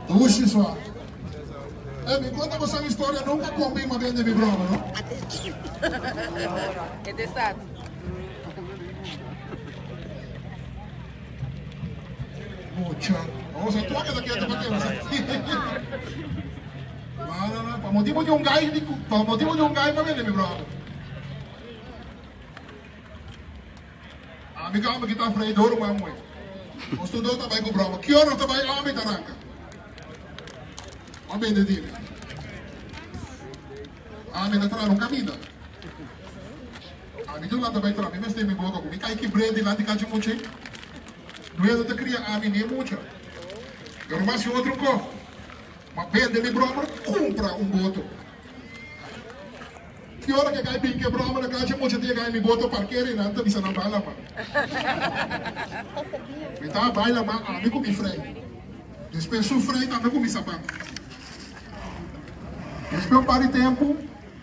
Dushi swa. Eh, mi conta boso un historia, nunca combi ma bende mi broma, no? Het is dat. Mucha. Vamos a tu que te quieto para No, no, no, pa motivo di un gai, pa motivo di un gai pa bende mi broma. Ami ka kita frei doro mamwe. Os tu do tabay ko broma. Kyo no tabay ami taranka. Ma bende di. Ami na tra no camina. Ami tu lá tabay tra, mi mes mi boca, mi kai ki bredi lá di kachi muche. Não te cria ami nem mucha. Eu não mais outro co. Ma bende mi broma, compra um boto. Que hora que cai bem que broma na kachi mucha dia cai mi boto parqueiro e nanta bisa na bala ma. Mi tá baila ma ami com mi frei. Depois su frei também com mi sapato. Depois um par de tempo,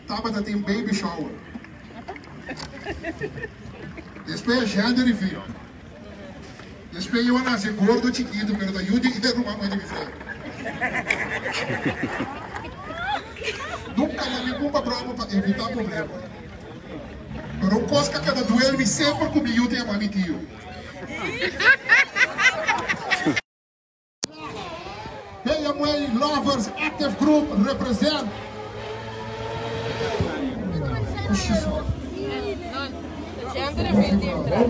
tava a ter baby shower. Después gender reveal. Después eu nasci gordo chiquito, pero da Yudi e da mãe de mi frei. Nunca me culpa broma para evitar problema. Pero um cosca cada duelo me sempre com mi Yudi e mami tio. BMW Lovers Active Group represent. Gender reveal team tras.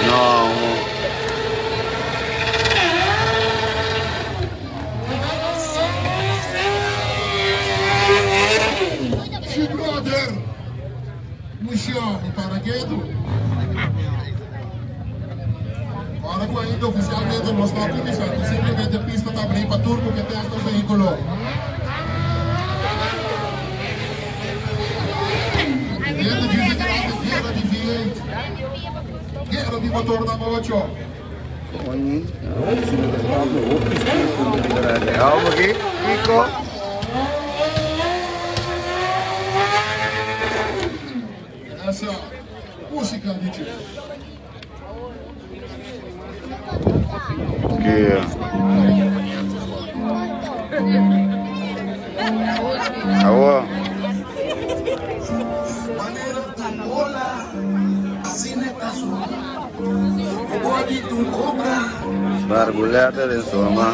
No. She brother. Luciano Paraguedo. Agora que ainda oficialmente não está começando, simplesmente a pista está abrindo para turco que testa o veículo. Guerra de guerra de V8, guerra de motor da 8. Vamos aqui, Kiko. Essa música, DJ. Que. Awo. Barbuleta de soma.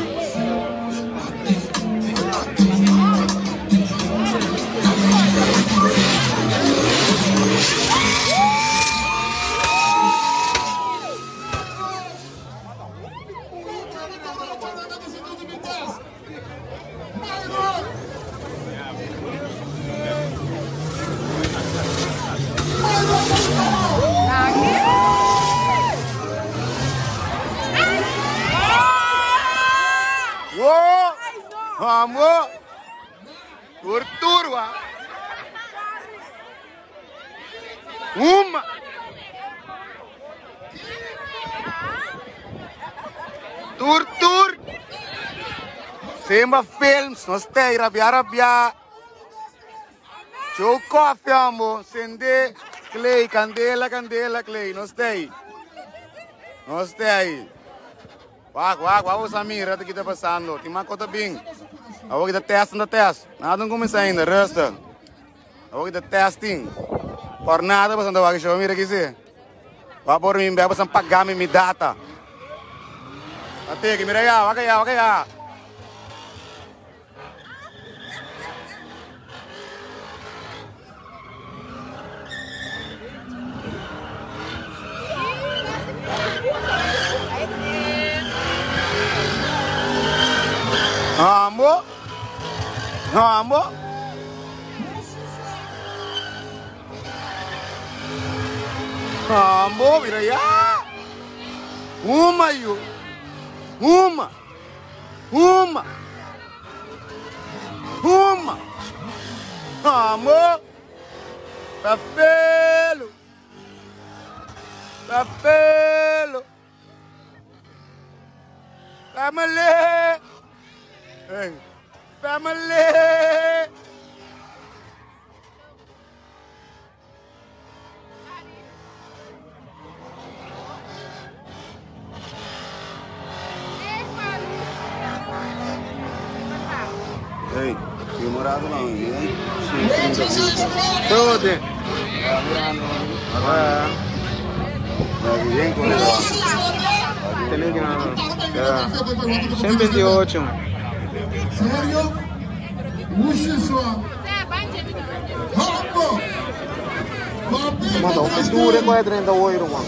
Tur tur wa. Uma. Tur tur. Simba Films, nos tei rabia rabia. Joe Coffee ambo, sende Clay, candela, candela, Clay, nos tei. Nos tei. Wak, wak, wak boso a mira ki ta pasando. Tin mas kos ta bin. Awor ki ta testing ta test. Nada no kuminsá ainda, rustig. Awor ki ta testing. Por nada boso no ta wak e show, mira ki si. Wak por mi bek boso paga mi mi data. A teki, mira ya, wak ya, wak ya. Ambo? Ambo? Ambo, mira ya. Uma, yo. Uma. Uma. Uma. Amor. Papelo. Papelo. Family. Hey. Family. Hey, filmorado não, hein? Todo. É. 128. Serio? Manda, o dure com a 38, mano.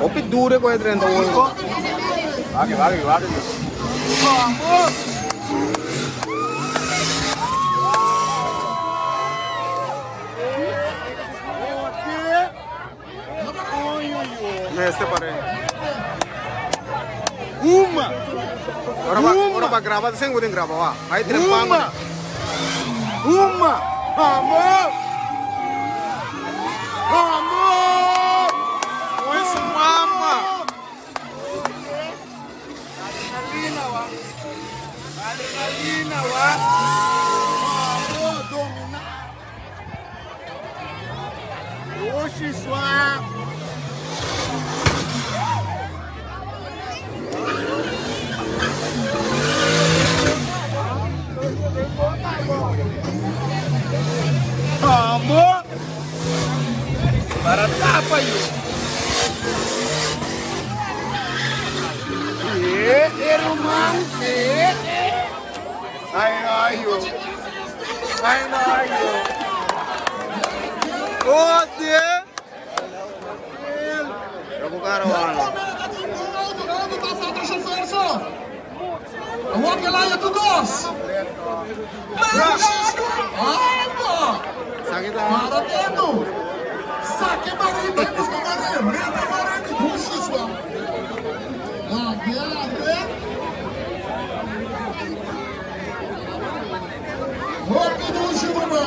O dure com a 38. Vai, vai, vai. Neste pare. Uma! Ora ba, ora ba grava, sem godin grava, wa. Vai trepando. Uma! Uma! Amor! Amor! Isso, mama. Adrenalina, wa! Adrenalina, wa! Amor, domina! Oxi, sua! Amor! Para tapa aí! E, irmão! E, ai, ai, ai, ai, Ô, Deus. Eu vou cara, mano. Saque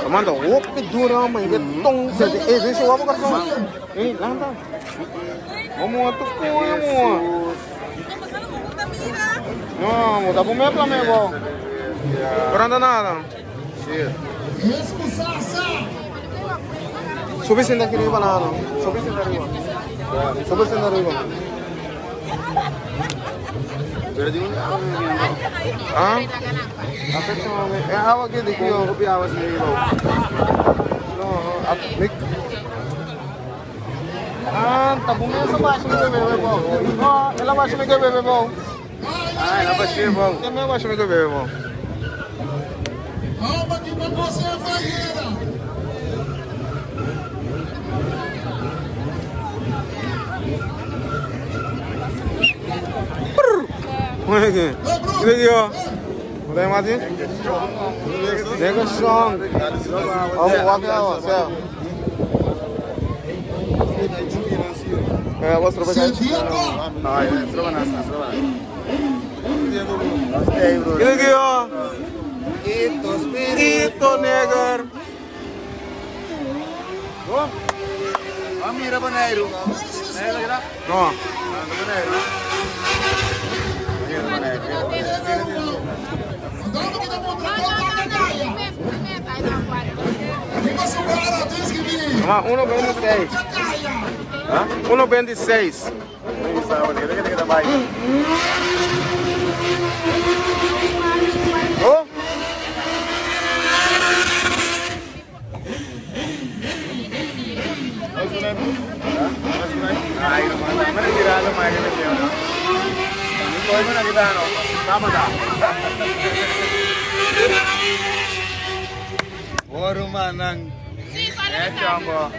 Manda, o dura, mãe, que tom, ei, deixa eu abrir o cartão. Ei, landa. Vamos, tu coimo. Não, dá pro meu Flamengo. Pero anda nada. Sube senta aqui arriba, nada. Sube senta arriba. Sube senta arriba. Ah? É água aqui de que eu copiava assim, No, Ah, tá bom mesmo baixo me bebê, bom. No, ela baixo me bebê, bom. Ah, ela baixo, bom. Também baixo me bebê, bom. Alma que você vai. Olha aqui. Olha aqui, ó. Olha aí, Martin. Nega strong. Vamos, walk out, céu. É, vou trocar. Ah, é, troca nessa, troca. Olha aqui, ó. Ito, Ito, nega. Kom. Ban mira Boneiru. Boneiru kita? No. Boneiru. Mira Boneiru. Toma, 1.26. 1.26. Oh? Ay, no, me tirado más que me tiro, ¿no? Hoy me la quitaron. Vamos a. Oro manang. Eh, chombo.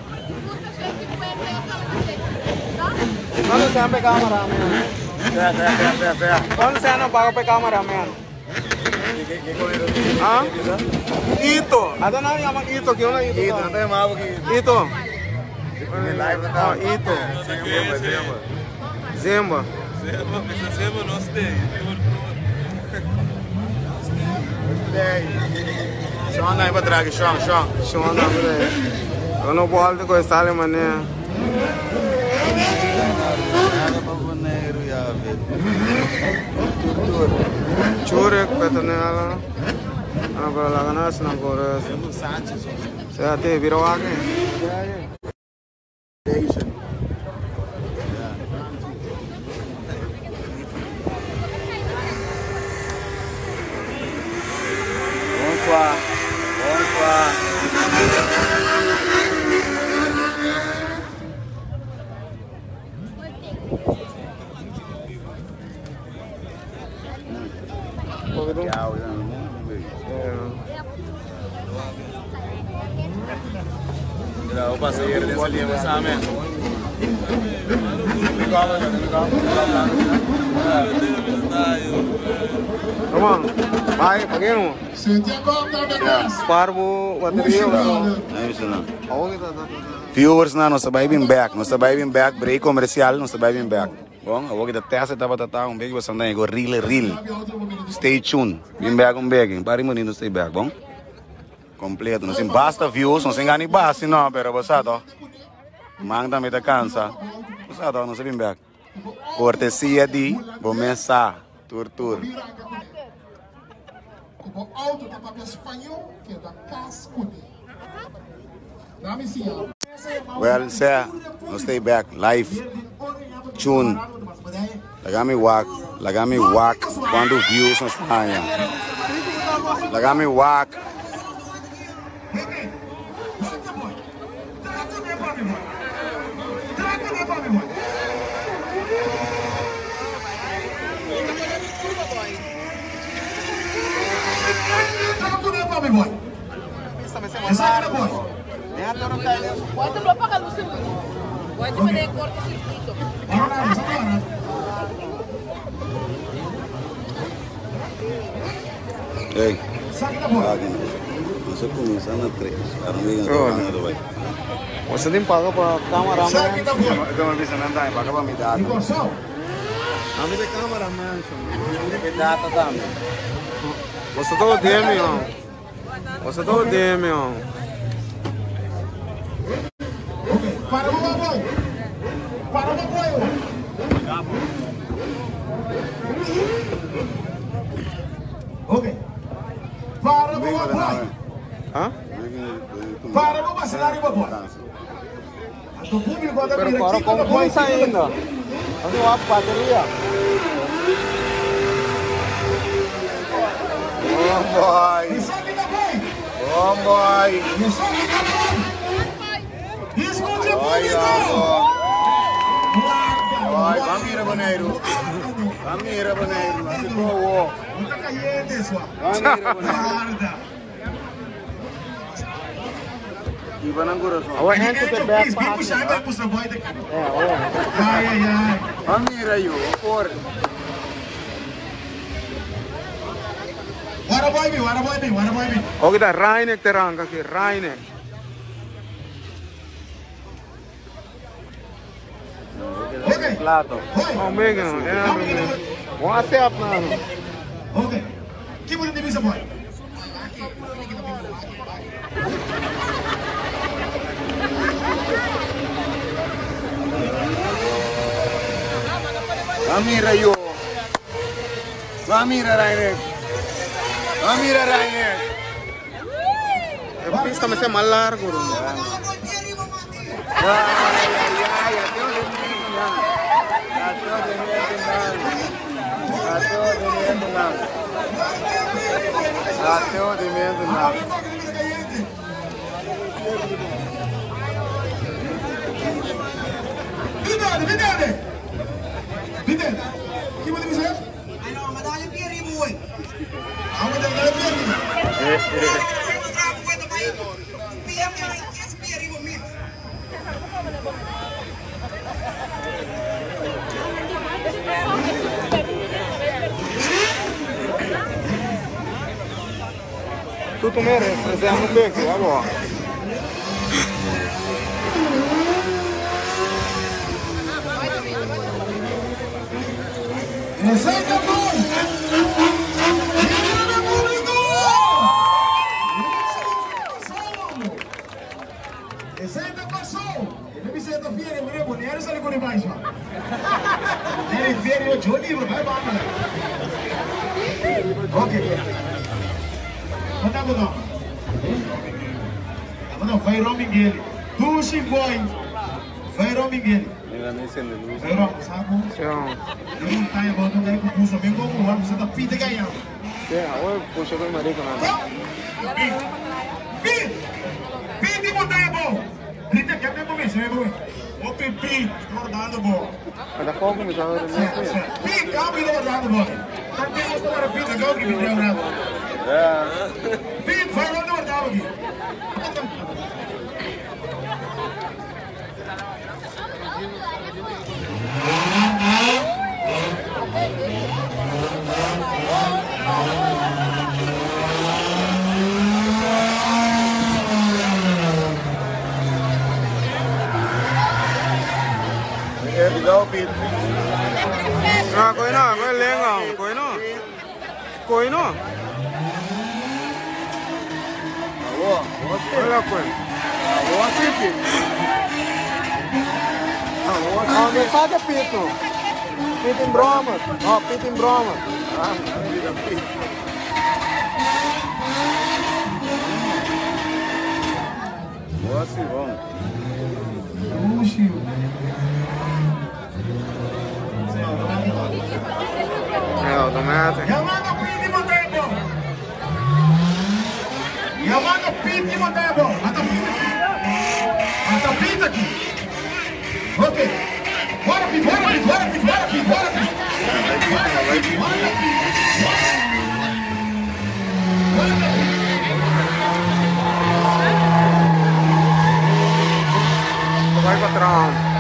¿Dónde se han cámara, man? Sea, sea, sea, sea, sea. ¿Dónde se han pagado pe cámara, man? ¿Ah? Ito. ¿A dónde llaman Ito? ¿Qué onda Ito? Ito, no te llamaba porque Ito. live Ah, Ito. Zemba, Zemba. Zemba. Zemba, pensa Zemba, não sei. Sean aí pra trás, Sean, Sean. Sean, não, velho. Eu não vou alto com esse mané. Nada pra Boneiru, já, velho. Churek, petanela. Ah, pero la ganas no corre. Sanchez. Se te viro a que. Bonsoir. Bonsoir. Tchau, Eu passei ele nessa linha, você sabe? Come on. Vai, paguei Sparbo, bateria. Viewers na, nossa vai bem back, nossa vai bem back, break comercial, nossa vai bem back. Bom, eu vou que da terça tava tata um big você anda igual real real. Stay tuned. Bem back um big, pare muito stay back, bom? Completo, não se basta views, não se engane basta não, pero você tá. Mang também tá cansa. Você tá, não se bem back. Cortesia de começar. Tour tour. O auto tá para espanhol, que é da casco. Dá-me sim. Well, sir, no stay back. Live. Tune. Lagami walk. Lagami walk. Quando views não está Lagami walk. Pode não apagar a luz, Pode me corta-circuito. Ei. Nós começamos a três. Você tem pago para câmera, man? Eu não vi se não dá, paga para me dar. A mim de câmera, man. Me data também. Você tá o DM, ó. Você tá o DM, ó. Para o boy. Para o boy. Ok. Para o boy. Hã? Para o vacilar o boy. O público anda Pero para com coisa ainda. Fazer uma bateria. Oh boy. Oh boy. Escute o Olha, público. Ai, vamos ir, Boneiro. Vamos ir, Boneiro. Assim como. Não tá caindo, só. Vamos ir, Boneiro. Guarda. E Banangura só. Agora entra the back Please, vem puxar, vai puxar, vai daqui. É, olha. Ai, ai, ai. Vamos ir aí, por. Bora, boy, mi, bora, boy, mi, bora, boy, mi. Olha que tá Reinek te ranca aqui, Reinek. Ok. Plato. Oi. Oh, mega, é. One step, mano. Ok. Que bonito divisa, boy. Va mira yo. Va mira Rainer. Va mira Rainer. E pista mester mas largo ruman. Ay, ay, ay, ateo de mierda. Ateo de mierda. Ateo de mierda. Ateo de mierda. Bidene, bidene. Bidene. Ki bo ta bisa? Amo ta dale pie riba. Tutu mere, presente un beki, abo. Esei ta bon! Bienvenido público! Esei ta Kòrsou! E no bisa e ta fieri, mira Boneiru sali ku riba isma. Boneiru fieri yo djo libro, bai banda. Ok. Kon ta bo nòmber? Abo ta Vairon Migueli. Dushi boy! Vairon Migueli. Mira mi sende luz. Vairon, sa ku? Sí. Yo montaña bo ta ku puso men como wak sa ta pita gaya. Sí, awe pusha con marico na. Pi. Pi. Pi di montaña bo. Grita que me come, se me come. O pi pi, guardando bo. Cada poco mi sabe de mí. Pi, cabo y guardando bo. Tanto gusto para pita, go que me deu nada. Pi, vai guardando aqui. Eh, cuidado, Pete. Ah, coi no, coi lenga, coi no. Coi no. Boa, boa, Hola, coi. Boa, sim, Pete. Boa, Ah, me saca pito. Pito em broma. Ó, pito em broma. Ah, mira, Pete. Boa, sim, bom. Dushi. É, automático. Yamando Piti montaña bo. Yamando Piti montaña bo. Ata Piti aqui. Ata Piti aqui. Ok. Bora Piti, bora Piti, bora Piti, bora Piti, bora Piti. Bora Piti, bora Piti. Bora Piti. Vai patrão.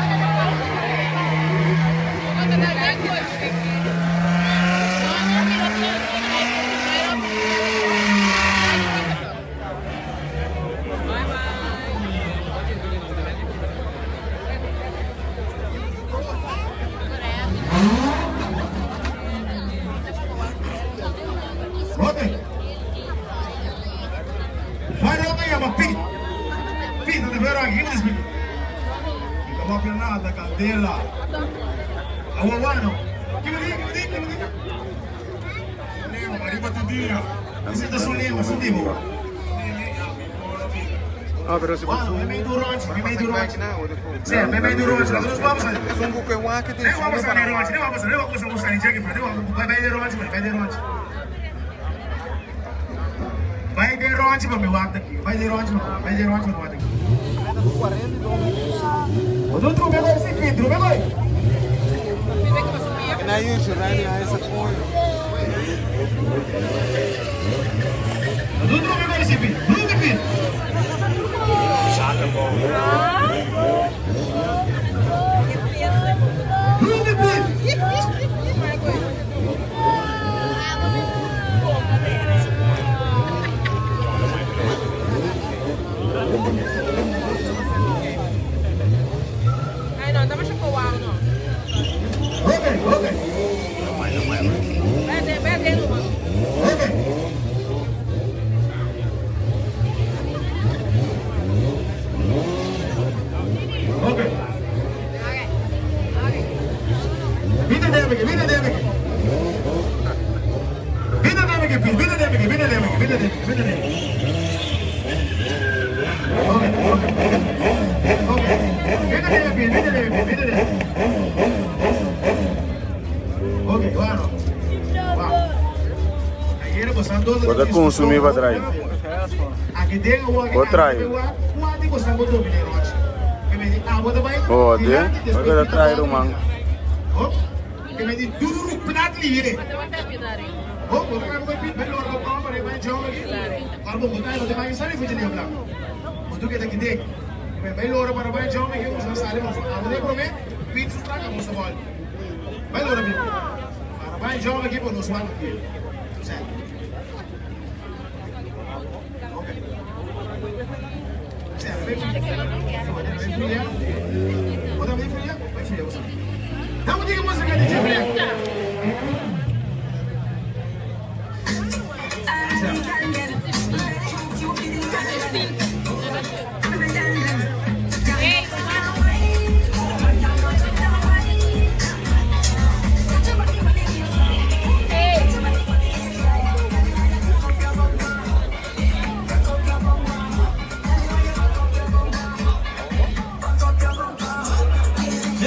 Ok. Vai lá, chama Piti. Piti, não te aqui, me explica. Não vou nada, candela. Agua bueno. Que me diga, que me diga, que me diga. Lema, maripa tu dia. Esse é o lema, esse tipo. Ah, pero se Mano, é meio durante, é meio durante. né? Sim, é meio durante. Nós vamos a Sungu que wa que tem. Nem vamos a durante, nem vamos a, nem vamos a mostrar em Jack, nem vamos, vai vai durante, vai durante. Vai durante, meu wak aqui. Vai durante, vai durante, meu wak aqui. O do trume agora esse aqui, trume agora. Na YouTube, né? Essa porra. O do trume agora esse aqui. Trume aqui. Trume aqui. Ai, não, tá mexendo com o ar, não. Ok, ok. Vai, vai, vai, não, mano. Ok. Bo ta consumi pa trai. Bo trai. Oh, de? Bo ta trai ruman.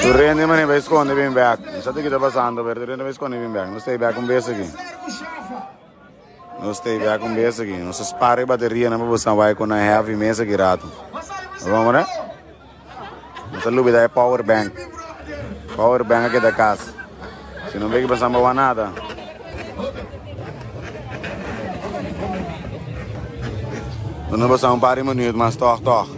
Tur hende mane bai skonde bin bek. No sa ki ta pasando, pero tur hende bai skonde bin bek. Nos ta bek un bes aki. Nos ta bek un bes aki. Nos a spara e bateria nan pa boso bai ku nan heavy mes aki rato. Vamos ne? Nos a lubida e power bank. Power bank a keda kas. Si no beki pasando pa nada. Nos a pasa un par di minuut mas toch toch.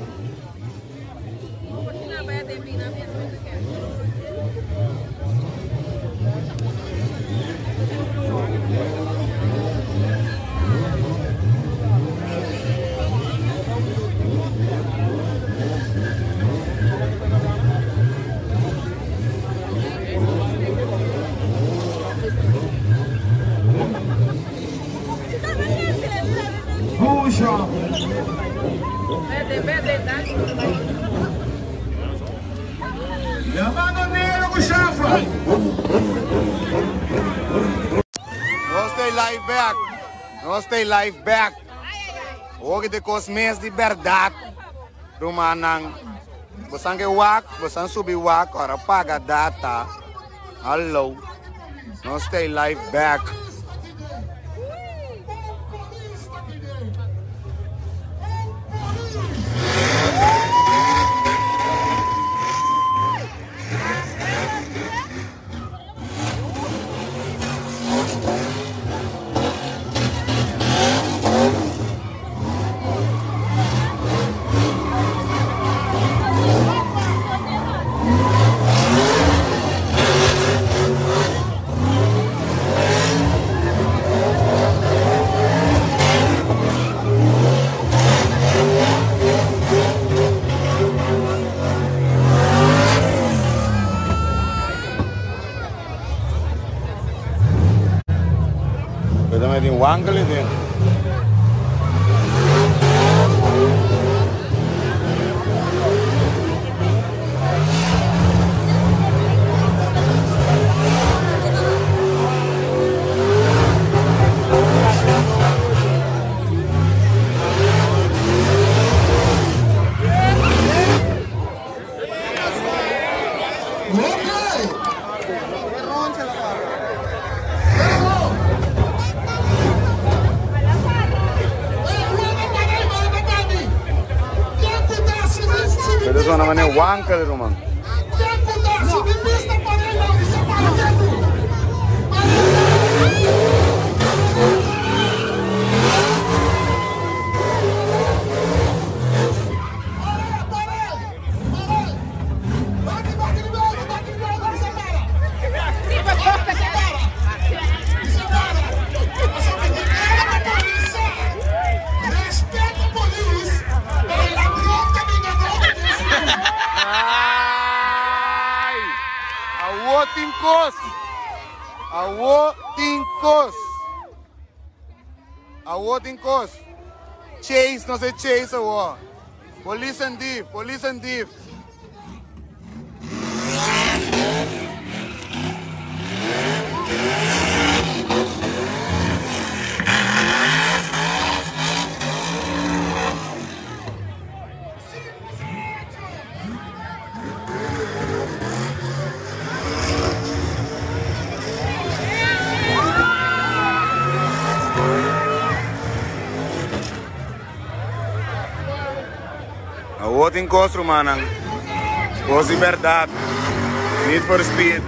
Nos ta live back. Nos ta live back. Hopi de kos mes di berdad. Rumannan. Bosan ke wak, bosan subi wak, ora paga data. Hallo. Nos ta live back. Pero también tiene wankel tin. Pero eso no es wankel, Roman. Ai! Awo tin kos! Awo tin kos! Awo tin kos! Chase, no sé chase awo. Police and thief, police and thief. Awor tin kos rumannan. Kos di bèrdat. Need for Speed.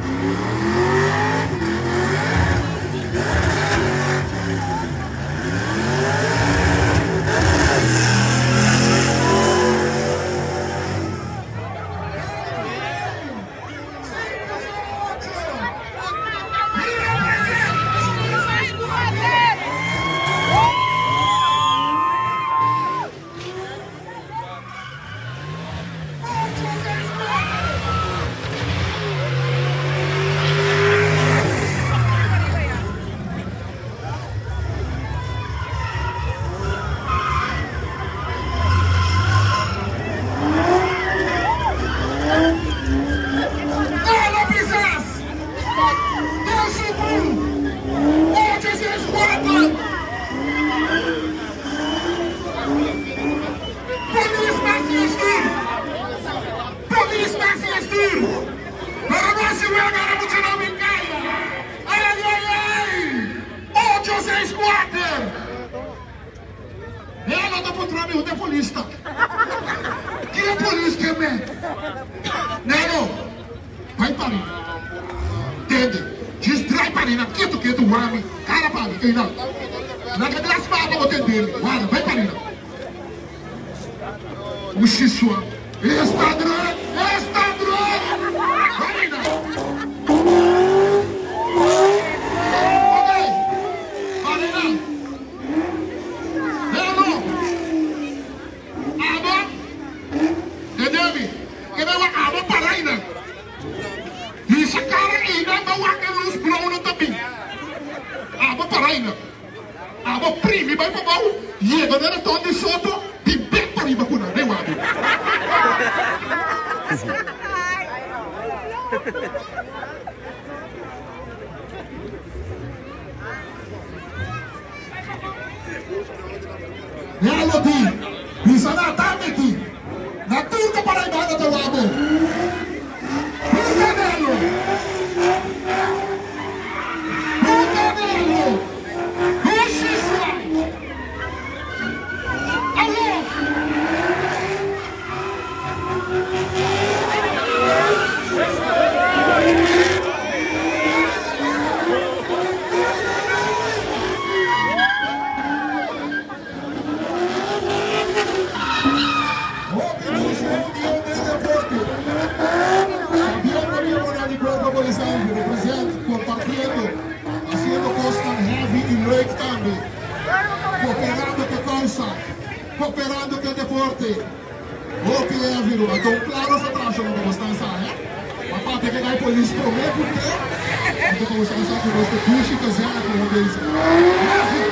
Ela Pisas! 2, 1, 8, 6, 4! Polis mester stuur! Polis mester stuur! Pero no si wega na mucha no bin kaya! Ay, ay, ay, ay! 8, 6, 4! Ela ta puntra mi unda e polis ta. Ki e polis ke me? Neno, bai pa mi. Tende, djis drai pa mi na ketu ketu wak mi kara pa mi. Eynan, laga glas baba bo tende mi. Wara, bai pa mi na. Un shisua. Esta druk, esta druk! Bai eynan. Oké, para eynan. Neno, abo, tende mi. Kende wak abo para eynan. Hisa kara eynan bo wak e lus blou nan ta bin. Abo para eynan. Abo primi bai pabou, yega na raton di Soto, bin bek pariba ku nan. Rei wak bo. Nelo di, bisa na ta meti. Na tur ta para ibanda ta wak bo. Buta Nelo. Buta Nelo. Dushi swa. Awor. Hopi dushi mundial den deporte. Campeon na miembronan di Cuerpo Policial represent compartiendo, haciendo cosnan heavy y leuk tambe. Cooperando cu causa, cooperando cu e deporte. Hopi heavy lo. Anto un claro sa traha lo pa bosnan sa, he. Pa papia ke gai polis prome cu te, anto pa bosnan sa cu nos ta dushi gezellig como bezig. Heavy!